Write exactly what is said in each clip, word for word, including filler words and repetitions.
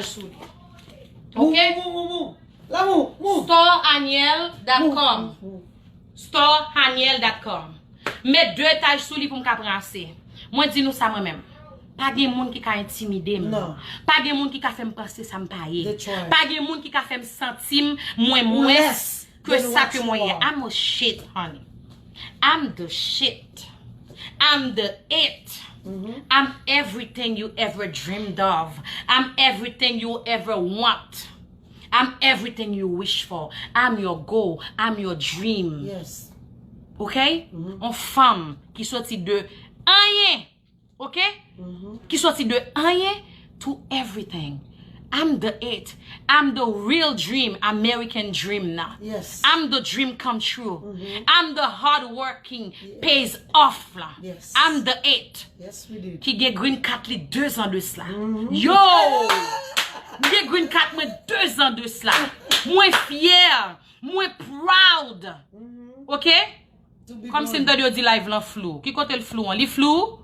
Sou li. Ok? Mou, mou, mou, mou. Lanmou, mou. Store aniel dot com. Mou, mou, mou. Store aniel dot com. Met de etaj sou li pou m ka pran ase. Mwen di nou sa mwen menm. Pa gen moun ki ka entimide m. Non. Pa gen moun ki ka fè m panse sa m pa ye. They try. Pa gen moun ki ka fè m santi m mwen mwens ke sa ke mwen ye. I'm a shit, honey. I'm the shit. I'm the it. I'm everything you ever dreamed of. I'm everything you ever want. I'm everything you wish for. I'm your goal. I'm your dream. Yes. Ok? On fanm ki soti de anyen. Ok? Ki soti de anyen to everything. I'm the it. I'm the real dream, American dream nan. Yes. I'm the dream come true. I'm the hard working pays off la. Yes. I'm the it. Yes, we do. Ki gen green card li de zan de sla. Yo! M gen green card mwen de zan de sla. Mwen fyè. Mwen proud. Ok? Kòmsi m tande yo di live lan flou. Ki kote l flou an? Li flou?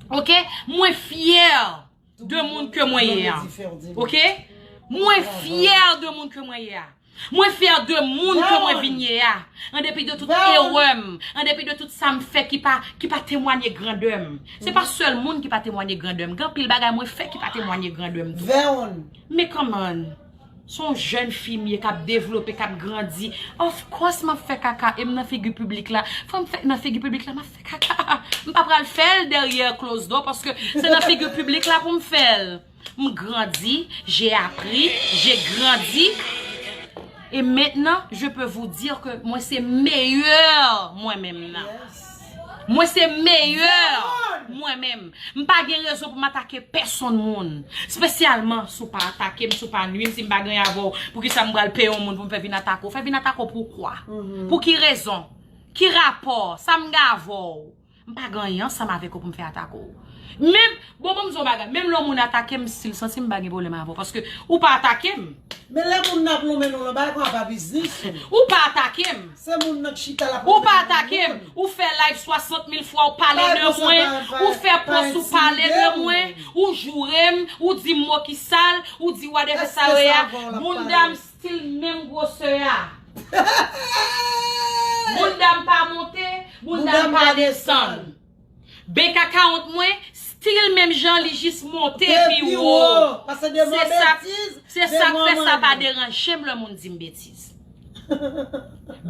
Ok? Mwen fyè de moun ke mwen ye a. Ok? Mwen fyè de moun ke mwen ye a. Mwen fyè de moun ke mwen vin ye a. An depi de tout erè m, an depi de tout sa m fè ki pa, ki pa temwanye grandè m. Se pa sèl moun ki pa temwanye grandè m. Gen anpil bagay mwen fè ki pa temwanye grandè m tou. Men kòman? Se yon jèn fi m ye k ap devlope, k ap grandi. Of course, m ap fè kaka e m nan figi piblik la. Fò m fè nan figi piblik la, m ap fè kaka. M pa pral fè l dèyè closed door paske se nan figi piblik la pou m fè l. M grandi, j'ai appris, j'ai grandi. E mentnan, je peux vous dire que mwen se meyè mwen menm nan. Mwen se meyè mwen menm. M pa gen rezon pou m atake pèsonn moun. Espesyalman si w pa atake m, si w pa nwi m, si m pa gen avè w. Poukisa m pral peye yon moun pou m fè vin atake w? Fè vin atake w poukwa? Pou ki rezon? Ki rapò? Sa m gen avè w? M pa gen anyen ansanm avèk ou pou m fè atake w. Menm, bon, ban m di w yon bagay. Menm lè yon moun atake m, m still santi m pa gen pwoblèm avè w. Paske ou pa atake m. Men lè moun nan ap lonmen nou lan, bagay konsa pa biznis ou. Ou pa atake m. Se moun nan k chita la. Ou pa atake m. Ou fè live swasant mil fwa, ou pale de mwen. Ou fè pòs, ou pale de mwen. Ou joure m, ou di m mo ki sal, ou di whatever sa yo ye a. Bounda m still menm gwosè a. Bounda m pa monte, bounda m pa desann. Bèk akawont mwen still menm jan, li jis monte pi wo. Se sa, se sa k fè sa pa deranje m lè moun di m betiz.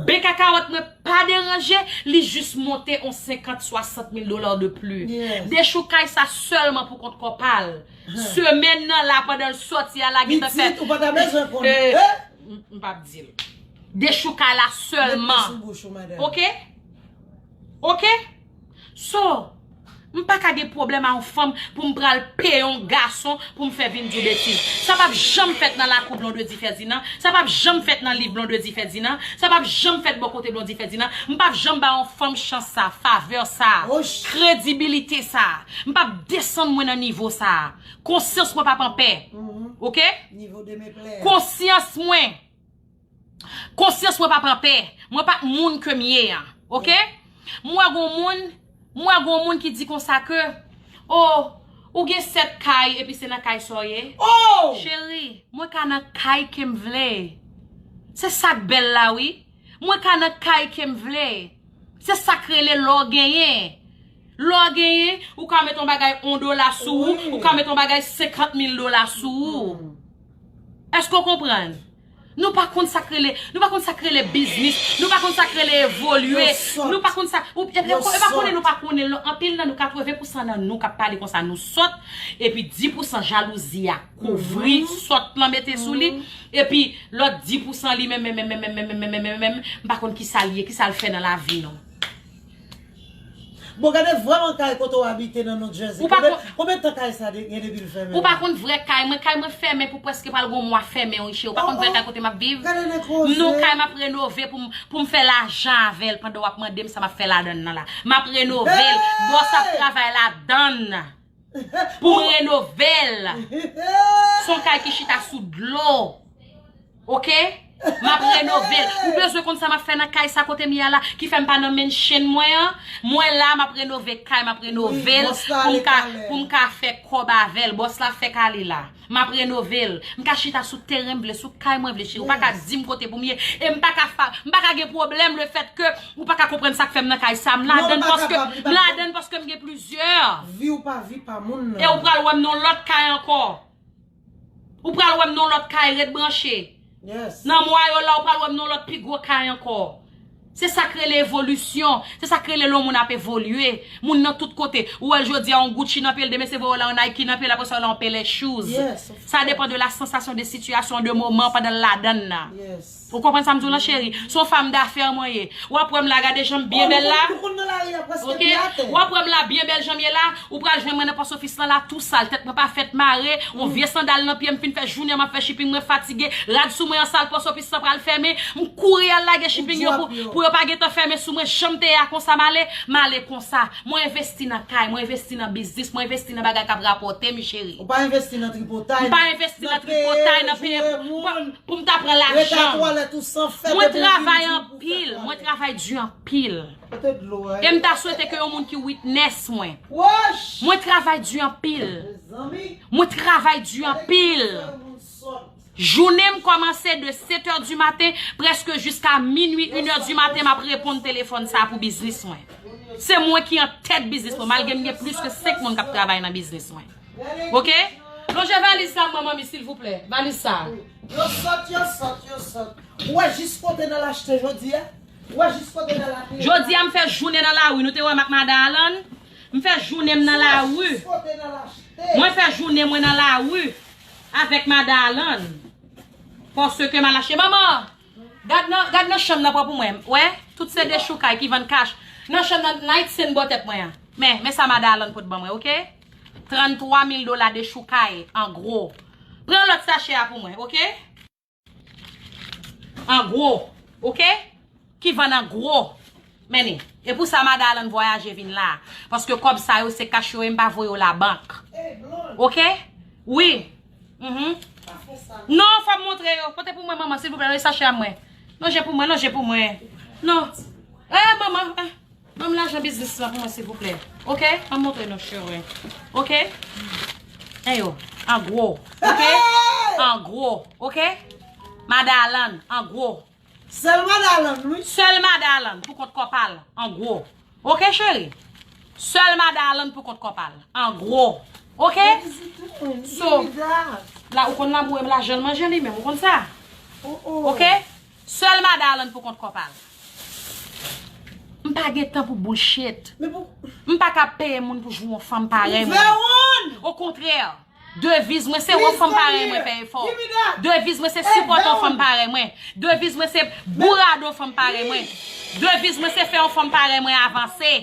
Bèk akawont mwen pa deranje, li jis monte on senkant, swasant mil dola de plis. Dechoukay sa sèlman pou kont kò pa l. Semèn nan la, pandan l sòti a la, gentan fè. Pitit, ou pa ta bezwen konnen. M, m p ap di l. Dechoukay la sèlman. Ok? Ok? So, m pa ka gen pwoblèm a yon fanm pou m pral peye yon gason pou m fè vin di w betiz. Sa p ap janm fèt nan lakou Blondedy Ferdinand. Sa p ap janm fèt nan liv Blondedy Ferdinand. Sa p ap janm fèt bò kote Blondedy Ferdinand. M p ap janm ba yon fanm chans sa, favè sa, kredibilite sa. M p ap desann mwen nan nivo sa. Konsyans mwen p ap anpè. Ok? Konsyans mwen. Konsyans mwen pa pran pè. Mwen pa moun ke m ye an. Ok? M wè gon moun, m wè gon moun ki di konsa ke, oh, ou gen sèt kay epi se nan kay sa w ye. Oh! Cheri, mwen ka nan kay ke m vle. Se sa k bèl la, wi. Mwen ka nan kay ke m vle. Se sa k rele lè w genyen. Lè w genyen, ou ka met yon bagay yon dola sou ou, ou ka met yon bagay senkant mil dola sou ou. Èske w konprann? Nou pa konn sa k rele, nou pa konn sa k rele biznis, nou pa konn sa k rele evolye, nou pa konn sa, ou, e, e, e pa konnen nou pa konnen, anpil nan nou, katreven pousan nan nou k ap pale konsa, nou sòt, epi dis pousan jalouzi a kouvri sòt lan mete sou li, epi lòt dis pousan li menm, menm, menm, m pa konn kisa l ye, kisa l fè nan lavi nou. Bon, gade vrèman kay kote w abite nan New Jersey. Ou pa konbyen, konbyen tan kay sa de, gen depi l fèmen? Ou pa konn vrè kay mwen, kay mwen fèmen pou prèske pral gon mwa fèmen wi cheri. Ou pa konn vrè kay kote m ap viv? Gade nèg koze. Non, kay m ap renove pou m, pou m fè lajan avè l pandan w ap mande m sa m ap fè ladann nan la. M ap renove l. Bòs ap travay ladann. Pou m renove l. Se yon kay ki chita sou dlo. Ok? M ap renove l. Ou bezwen konn sa m ap fè nan kay sa kote m ye a la, ki fè m pa nan mention mwen an? Mwen la, m ap renove kay, m ap renove l pou m ka, pou m ka fè kòb avè l. Bòs la fèk ale la. M ap renove l. M ka chita sou teren m vle, sou kay mwen vle, cheri. Ou pa ka di m kote pou m ye. E m pa ka fa, m pa ka gen pwoblèm le fèt ke ou pa ka konprann sa k fè m nan kay sa. M ladann paske, m ladann paske m gen plizyè. Vi w pa vi pa moun nan. E ou pral wè m nan lòt kay ankò. Ou pral wè m nan lòt kay, ret branche. Nan mwa yo la, ou pral wè m nan lòt pi gwo kay ankò. Se sa k rele evolisyon. Se sa k rele lè yon moun ap evolye. Moun nan tout kote. Ou wè l jodi a yon Gucci nan pye l, demen se voye w la yon Nike nan pye l, apre sa w la yon pele shoes. Sa depann de la sansasyon, de sitiyasyon, de moman pandan l ladann nan. Ou konprann sa m di w lan, cheri? Se yon fanm dafè mwen ye. W ap wè m la, gade jan m byen bèl la. Ok? W ap wè m la byen bèl jan m ye la. Ou pral jwenn mwen nan pòsofis lan la tou sal, tèt mwen pa fèt mare, yon vye sandal nan pye m, fin fè jounen m ap fè shipping, mwen fatige, rad sou mwen an sal, pòsofis lan pral fèmen, m kouri al lage shipping yo pou, pou yo pa gentan fèmen sou mwen, jan m te ye a konsa m ale, m ale konsa. Mwen envesti nan kay, mwen envesti nan biznis, mwen envesti nan bagay k ap rapòte m, cheri. Ou pa envesti nan tripotay, m pa envesti nan tripotay, nan peye pou, pou m ta pran lajan. Mwen travay anpil, mwen travay di anpil. E m ta swete ke yon moun ki witness mwen. Mwen travay di anpil. Mwen travay di anpil. Jounen m kòmanse de sèt è di maten, prèske jiska minui, inè di maten, m ap reponn telefòn sa a pou biznis mwen. Se mwen ki an tèt biznis mwen, malgre m gen plis ke senk moun k ap travay nan biznis mwen. Ok? Lonje valiz sa, manman mi, silvouplè. Valiz sa. Yo sòt, yo sòt, yo sòt. Ou wè jis kote n al achte jodi a? Ou wè jis kote n al achte? Jodi a, m fè jounen nan lari. Nou te wè m ak Madan Alan? M fè jounen m nan lari. Mwen fè jounen mwen nan lari avèk Madan Alan. Paske m al achte. Manman, gad nan, gad nan chanm nan pran pou mwen. Wè, tout se dechoukay ki vann kach. Nan chanm nan, Night Sen bò tèt mwen an. Men, men sa Madan Alan pot ban mwen, ok? Tranntwa mil dola dechoukay, an gwo. Pran lòt sachè a pou mwen, ok? An gwo, ok? Ki vann an gwo. Men li. E pou sa Madan Alan vwayaje vin la. Paske kòb sa yo se kach yo ye, m pa voye yo labank. Ok? Wi. Mhm. Non, fò m montre yo. Pote pou mwen, manman, silvouplè. Lonje sachè a mwen. Lonje pou mwen, lonje pou mwen. Non. Eh, manman. Eh. Ban m lajan biznis lan pou mwen, silvouplè. Ok? Ban m montre nou, cheri. Ok? Eyo, an gwo. Ok? An gwo. Ok? Madan Alan, an gwo. Sèl Madan Alan, wi. Sèl Madan Alan, pou kont kò pa l, an gwo. Ok, cheri? Sèl Madan Alan pou kont kò pa l, an gwo. Ok? So, la, ou konn labou e lajan l manje li menm, ou konn sa? Ok? Sèl Madan Alan pou kont kò pa l. M pa gen tan pou bullshit. M pa ka peye moun pou jwe yon fanm parèy mwen. Okontrè, deviz mwen se wè yon fanm parèy mwen fè efò. Deviz mwen se sipòte yon fanm parèy mwen. Deviz mwen se bourado fanm parèy mwen. Deviz mwen se fè yon fanm parèy mwen avanse.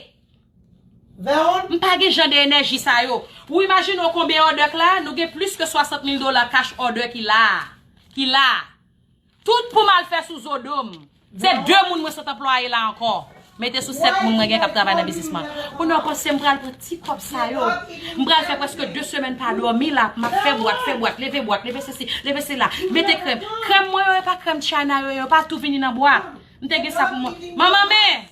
M pa gen jan de enèji sa yo. Ou imajine w konbyen òdè k la? Nou gen plis ke swasant mil dola kach òdè ki la. Ki la. Tout pou m al fè sou zo do m. Se de moun mwen sot anplwaye la ankò. Mete sou sèt moun mwen gen k ap travay nan biznis mwen. Kounye a w panse m pral pran ti kòb sa yo. M pral fè prèske de semèn pa dòmi la. M ap fè bwat, fè bwat, leve bwat, leve sesi, leve sela. Mete krèm. Krèm mwen yo, e pa krèm China yo, yo pa tou vini nan bwat. M te gen sa pou mwen. Manman, men!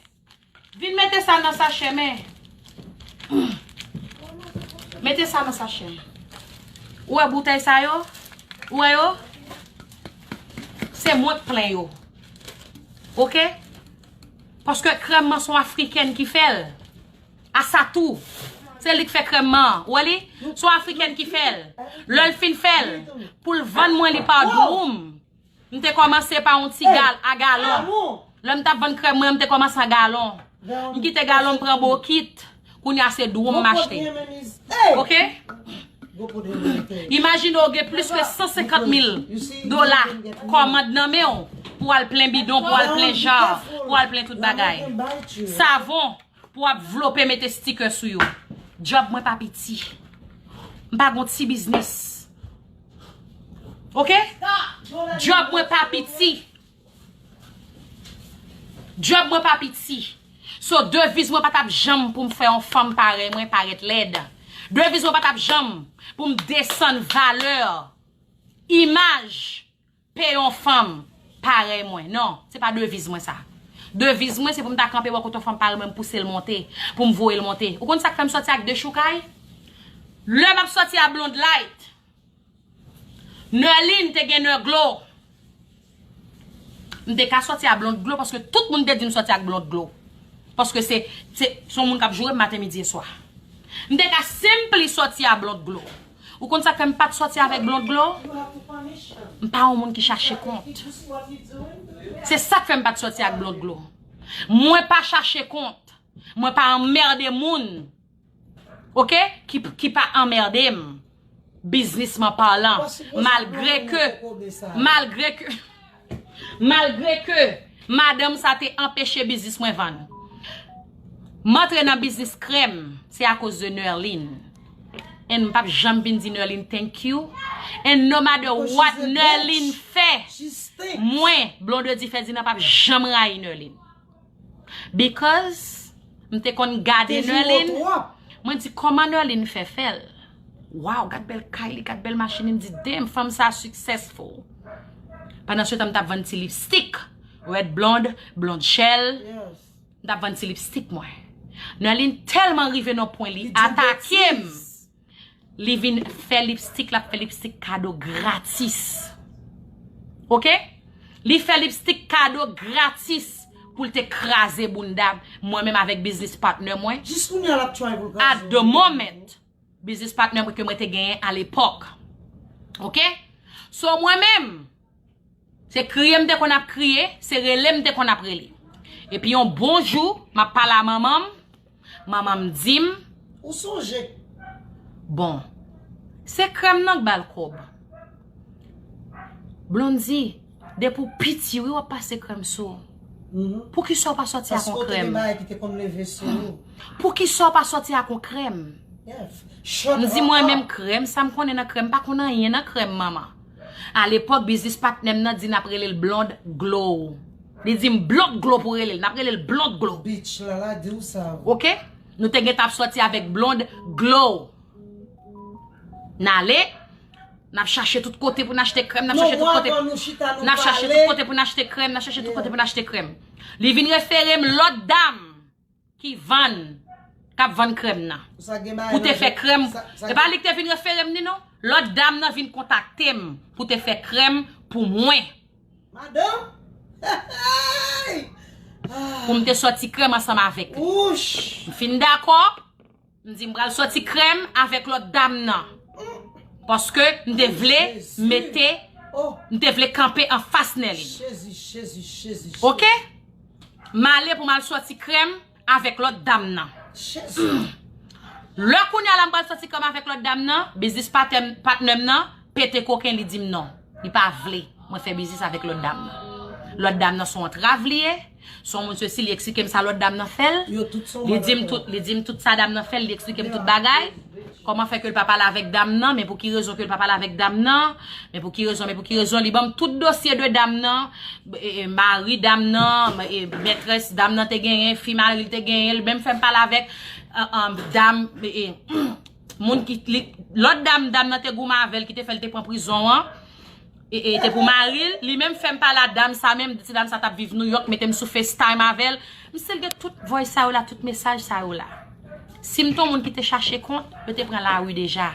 Vin mete sa nan sachè, men. Mete sa nan sachè. Ou wè boutèy sa yo? Ou wè yo? Se mwen k plen yo. Ok? Paske krèm nan se yon afrikèn ki fè l. Asatou. Se li k fè krèm nan. Ou wè li? Se yon afrikèn ki fè l. Lè l fin fè l, pou l vann mwen li pa dwoum. M te kòmanse pa yon ti gal, a galon. Lè m t ap vann krèm mwen, m te kòmanse a galon. M kite galon, m pran bokit. Kounye a se dwoum m achte. Ok? Imajine w gen plis ke san senkant mil dola kòmand nan men w pou w al plen bidon, pou w al plen ja, pou w al plen tout bagay. Savon. Pou w ap vlope mete stikè sou yo. Djòb mwen pa piti. M pa gon ti biznis. Ok? Djòb mwen pa piti. Djòb mwen pa piti. So, deviz mwen pa t ap janm pou m fè yon fanm parèy mwen parèt lèd. Deviz mwen pa t ap janm pou m desann valè, imaj, pe yon fanm, parèy mwen. Non, se pa deviz mwen sa. Deviz mwen, se pou m ta kanpe bò kote yon fanm parèy mwen, m pouse l monte, pou m voye l monte. Ou konn sa k fè m sòti ak de choukay? Lè m ap sòti a Blonde Light, Nerline te gen nè glo. M te ka sòti a Blonde Glo paske tout moun te di m sòti ak Blonde Glo. Paske se, se, se yon moun k ap joure m maten, midi e swa. M te ka senpli sòti a Blonde Glo. Ou konn sa k fè m pa t sòti avèk Blonde Glo? M pa yon moun ki chache kont. Se sa k fè m pa t sòti ak Blonde Glo. Mwen pa chache kont. Mwen pa anmède moun. Oke? Ki, ki pa anmède m. Biznisman palan. Malgre ke, malgre ke, malgre ke madanm sa te anpeche biznis mwen vann. M antre nan biznis krèm, se akoz de Nerline. And m p ap janm vin di Nerline thank you. And no matter what Nerline fè, mwen, Blondedy Ferdinand p ap janm rayi Nerline. Because m te konn gade Nerline. Mwen di, kòman Nerline fè fè l? Wow, gad bèl kay li, gad bèl machin li. M di, damn, fanm sa successful. Pandan se tan, m t ap vann ti lipstick. Red Blonde, Blonde Shell. M t ap vann ti lipstick mwen. Nerline tèlman rive nan pwen li atake m. Li vin fè lipstick, l ap fè lipstick kado gratis. Oke? Li fè lipstick kado gratis pou l te kraze bounda mwen menm avèk biznis patnè mwen. Jis kounye a l ap try pou l kraze. At the moment, biznis patnè mwen ke mwen te genyen alepòk. Oke? So mwen menm, se kriye m te konn ap kriye, se rele m te konn ap rele. Epi yon bon jou, m ap pale a manman m, manman m di m, ou sonje. Bon, se krèm nan k ba l kòb. Blondy, depi w piti, wi, w ap pase krèm sou ou. Poukisa w pa sòti ak yon krèm? Paske w te gen bagay ki te konn leve sou ou. Poukisa w pa sòti ak yon krèm? M di mwen menm krèm, sa m konnen nan krèm, m pa konn anyen nan krèm, manman. Alepòk, biznis patnè m nan di n ap rele l Blonde Glow. Li di m Blonde Glow pou rele l, n ap rele l Blonde Glow. Bitch, Lala di w sa. Oke? Nou te gentan ap sòti avèk Blonde Glow. N ale, n ap chache tout kote pou n achte krèm, n ap chache tout kote, n ap chache tout kote pou n achte krèm, n ap chache tout kote pou n achte krèm. Li vin refere m lòt dam ki vann, k ap vann krèm nan. Pou te fè krèm. E pa li ki te vin refere m ni non. Lòt dam nan vin kontakte m pou te fè krèm pou mwen. Madanm? Pou m te sòti krèm ansanm avèk li. M fin dakò. M di m pral sòti krèm avèk lòt dam nan. Paske m te vle mete, m te vle kanpe anfas Nerline. Oke? M ale pou m al sòti krèm avèk lòt dam nan. Lè kounye a la m pral sòti krèm avèk lòt dam nan, biznis patè m, patnè m nan pete koken, li di m non. Li pa vle mwen fè biznis avèk lòt dam nan. Lòt dam nan se yon antrav li ye. Se yon moun sesi, li eksplike m sa lòt dam nan fè l. Li di m tout, li di m tout sa dam nan fè l, li eksplike m tout bagay. Kòman fè ke l pa pale avèk dam nan, men pou ki rezon ke l pa pale avèk dam nan, men pou ki rezon, men pou ki rezon, li ban m tout dosye de dam nan, e, e, mari dam nan, e, mètrès dam nan te genyen, fi mari l te genyen, li menm fè m pale avèk, e, e, dam, e, e, moun ki, li, lòt dam, dam nan te goumen avè l, ki te fè l te pran prizon an. E, e, te pou mari l, li menm fè m pale a dam sa menm, ti dam sa t ap viv Nouyòk, mete m sou FaceTime avè l. M still gen tout voice sa yo la, tout mesaj sa yo la. Si m te yon moun ki te chache kont, yo te pran lari deja.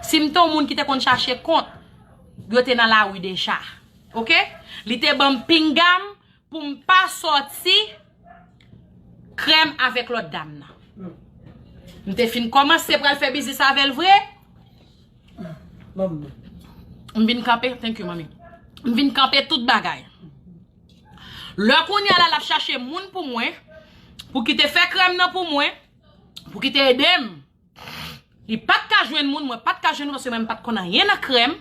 Si m te yon moun ki te konn chache kont, yo te nan lari deja. Oke? Li te ban m pinga m, pou m pa sòti krèm avèk lòt dam nan. M te fin kòmanse pral fè biznis avè l vre. M vin kanpe, thank you, manmi. M vin kanpe tout bagay. Lè kounye a la, l ap chache moun pou mwen, pou ki te fè krèm nan pou mwen, pou ki te ede m. Li pa t ka jwenn moun, mwen pa t ka jwenn moun, paske mwen m pa t konn anyen nan krèm.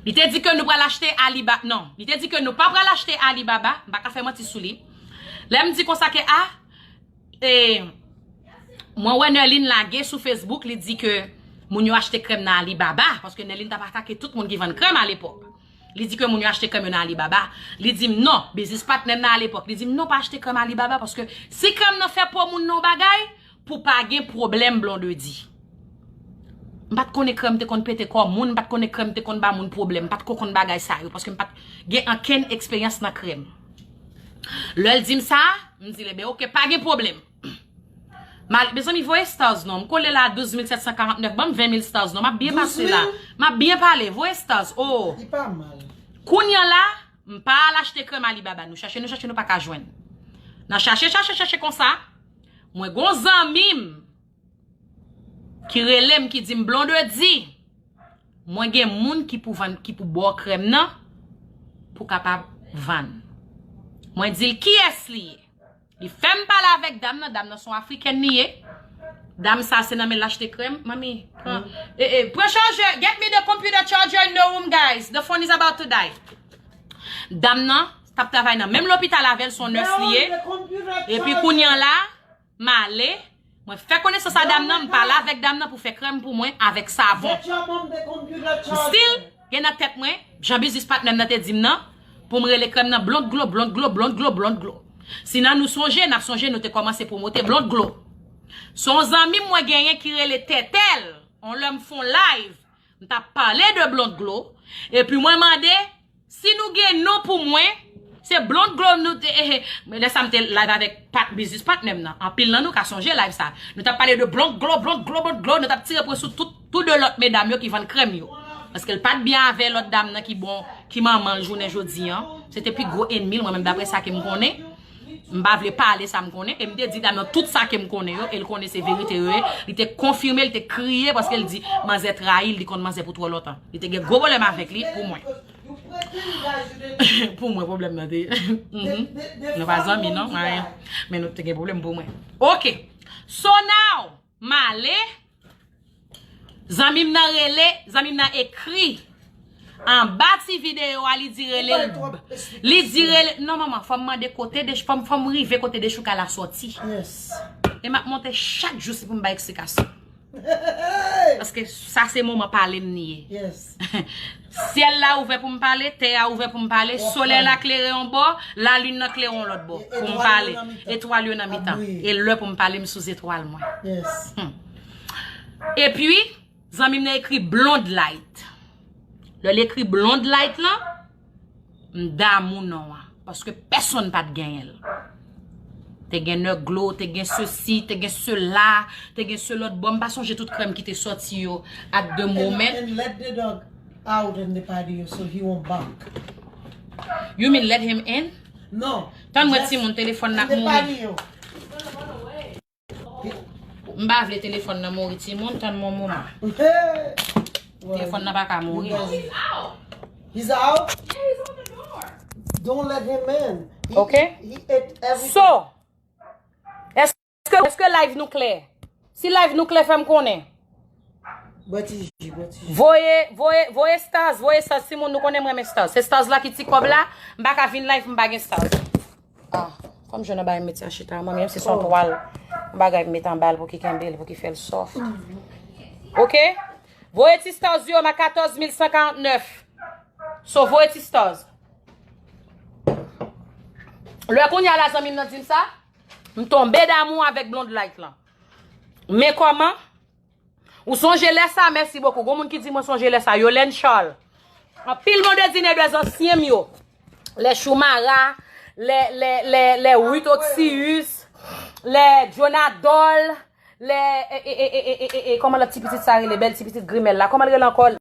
Li te di ke nou pral achte Aliba-, non, li te di ke nou pa pral achte Alibaba, m pa ka fè manti sou li. Lè m di konsa ke, a, e, mwen wè Nerline lage sou Facebook, li di ke moun yo achte krèm nan Alibaba, paske Nerline t ap atake tout moun ki vann krèm alepòk. Li di ke moun yo achte krèm yo nan Alibaba. Li di m non, biznis patnè m nan alepòk. Li di m non, pa achte krèm Alibaba, paske si krèm nan fè po moun nan yon bagay, pou pa gen pwoblèm Blondedy. M pa t konnen krèm te konn pete kò moun, m pa t konnen krèm te konn ba moun pwoblèm, m pa t ko konn bagay sa yo, paske m pa t gen ankenn eksperyans nan krèm. Lè l di m sa, m di l, "Ebyen, oke, pa gen pwoblèm." Mal, mezanmi, voye stars non. M kole la douz mil sèt san karant nèf, ban m ven mil stars non. M ap byen pase la. M ap byen pale, voye stars. Oh. Li pa mal. Kounye a la, m pa al achte krèm Alibaba. Nou chache, nou chache, nou pa ka jwenn. Nan chache, chache, chache konsa, mwen gon zanmi m ki rele m, ki di m, "Blondedy, mwen gen moun ki pou vann, ki pou ba w krèm nan, pou kapab vann." Mwen di l, "Kiyès li ye?" Li fè m pale avèk dam nan, dam nan se yon Afriken li ye. Dam sa se nan men l achte krèm. Manmi, pran, e, e, pran chaje, get me the computer charger in the room, guys. The phone is about to die. Dam nan t ap travay nan menm lopital avè l, se yon nèse li ye. Epi kounye a la, m ale, mwen fè konesans a dam nan, m pale avèk dam nan pou fè krèm pou mwen avèk savon. Still, gen nan tèt mwen, jan biznis patnè m nan te di m nan, pou m rele krèm nan Blonde Glow, Blonde Glow, Blonde Glow, Blonde Glow. Si nan nou sonje, n ap sonje, nou te kòmanse pwomote Blonde Glow. Se yon zanmi m mwen genyen ki rele Tètèl, yon lè m fè yon live, m t ap pale de Blonde Glow, epi mwen mande, si nou gen non pou mwen, se Blonde Glow nou te, eh, eh, men lè sa m te live avèk pat, biznis patnè m nan. Anpil nan nou ka sonje live sa. Nou t ap pale de Blonde Glow, Blonde Glow, Blonde Glow, nou t ap tire pwen sou tout, tou de lòt medam yo ki vann krèm yo. Paske l pa t byen avè lòt dam nan ki bon, ki manman l jounen jodi an. Se te pi gwo enmi l, mwen menm daprè sa ke m konnen. M pa vle pale sa m konnen. E m te di dam nan tout sa ke m konnen yo. E l konnen se verite yo ye. Li te konfime, li te kriye paske l di manzè trayi l, li konn manzè pou twò lontan. Li te gen gwo pwoblèm avèk li pou mwen. Pou mwen, pwoblèm nan te. Mhm. Nou pa zanmi, non? Anyen. Men nou te gen pwoblèm pou mwen. Ok. So now, m ale. Zanmi m nan rele, zanmi m nan ekri. Anba ti videyo a, li di rele l. Li di rele. Non, manman, fò m mande kote de, fò m, fò m rive kote Dechoukala sòti. Yes. E m ap monte chak jou si pou m bay eksplikasyon. Paske sa se moman pale m li ye. Yes. Syèl la ouvè pou m pale, tè a ouvè pou m pale, solèy la klere yon bò, lalin nan klere yon lòt bò pou m pale. Etwal yo nan mitan. E lè pou m pale, m sou zetwal mwen. Yes. Hmm. Epi, zanmi m nan ekri Blonde Light. Lè l ekri Blonde Light lan, m damou non an. Paske pèsonn pa t genyen l. Te gen Negro, te gen sesi, te gen sela, te gen se lòt bò. M pa sonje tout krèm ki te sòti yo at the moment. And let the dog out in the patio so he won't bark. You mean let him in? No. Tann mwen timoun, telefòn nan ap mouri. M pa vle telefòn nan mouri, timoun, tann mwen moman. Telefòn nan pa ka mouri. He's out? Yeah, he's on the door. Don't let him in. He, okay. He ate everything. So, èske, èske live nou klè? Si live nou klè, fè m konnen. Bwè ti ji, bwè ti ji. Voye, voye, voye stars, voye stars. Timoun, nou konnen mwen renmen stars. Se stars la ki ti kòb la. M pa ka vin live, m pa gen stars. Ah, fò m jwenn yon bagay m mete an chita. Mwen menm se son twal. Yon bagay m mete anba l pou ki kenbe l, pou ki fè l sòf. Ok? Voye ti stars yo, m a katòz mil san karant nèf. So, voye ti stars. Lè kounye a la zanmi m nan di m sa, m tonbe damou avèk Blonde Light lan. Men kòman? Ou sonje lè sa? Mèsi bokou. Gon moun ki di mwen sonje lè sa. Yolène Charles. Anpil bon dedine de zansyen m yo. Lè Choumara, lè, lè, lè, lè Ruth Oxius, lè Jonadol, lè, e, e, kòman lòt ti pitit sa rele? Bèl ti pitit grimèl la. Kòman l rele ankò?